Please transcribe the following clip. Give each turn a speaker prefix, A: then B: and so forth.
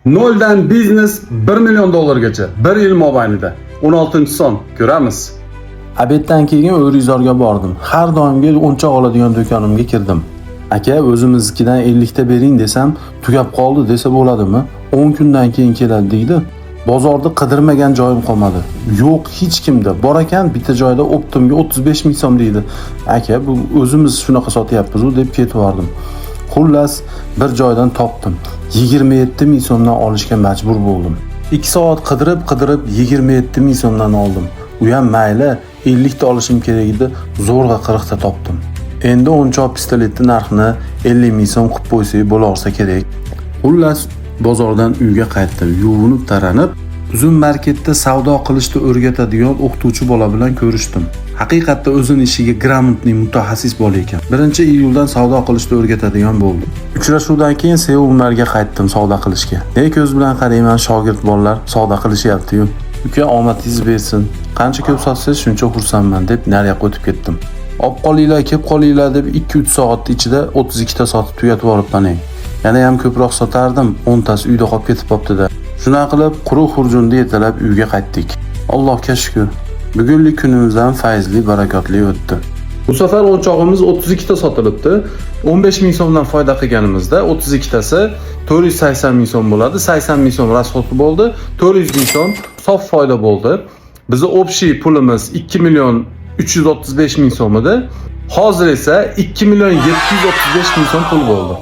A: Noldan biznes 1 million dollargacha 1 yil mobaynida. 16 son ko'ramiz.
B: Обед dan keyin O'rizorga bordim. Har doimgi o'nchoq oladigan do'konimga kirdim. Aka, o'zimiznikidan 50 ta bering desam, tugab qoldi desa bo'ladimi? 10 kundan keyin keladi deydi. Bozorda qidirmagan joyim qolmadi. Yo'q, hech kimda. Bor ekan, bitta joyda оптом ga 35 ming so'm deydi. Aka, bu o'zimiz shunaqa sotyapmiz-u deb ketib yubordim. Xullas, bir joydan topdim. 27 ming so'mdan olishga majbur bo'ldim. 2 soat qidirib qidirib 27 ming so'mdan oldim. U ham mayli, 50 ta olishim kerak edi, zo'rg'a 40 ta topdim. Endi o'nchoq pistoletni narxini 50 ming so'm qilib qo'ysak bo'laversa kerak. Xullas, bozordan uyga qaytdim. Yuvinib taranib, Uzum marketda savdo qilishni o'rgatadigan o'qituvchi bola bilan ko'rishdim. Haqiqatda o'zini ishiga грамотный mutaxassis bola ekan. 1-iyuldan savdo qilishni o'rgatadigan bo'ldi. Uchrashuvdan keyin Seul Umarga qaytdim savdo qilishga. Ne ko'z bilan qarayman, shogird bolalar savdo qilishyapti-yu. Uka, omadingiz bersin. Qancha ko'p sotsangiz, shuncha xursandman deb nariyoqqa o'tib ketdim. Olib qolinglar, kelib qolinglar deb 2-3 soat ichida 32 ta sotib tugatib yuboribman. Ey. Yana ham ko'proq sotardim, 10 tasi uyda qolib ketib qolibdi-da. Shunaqa qilib quruq xurjunni yetalab uyga qaytdik. Allohga shukr. Bugunlik kunimiz ham fayzli, barakotli o'tdi.
A: Bu safar o'nchog'imiz 32 ta sotilibdi. 15 ming so'mdan foyda qilganimizda 32 tasi 480 ming so'm bo'ladi. 80 ming so'm расход bo'ldi, 400 ming so'm sof foyda bo'ldi. Bizni общий pulimiz 2 million 335 ming so'm edi. Hozir esa 2 million 735 ming so'm pul bo'ldi.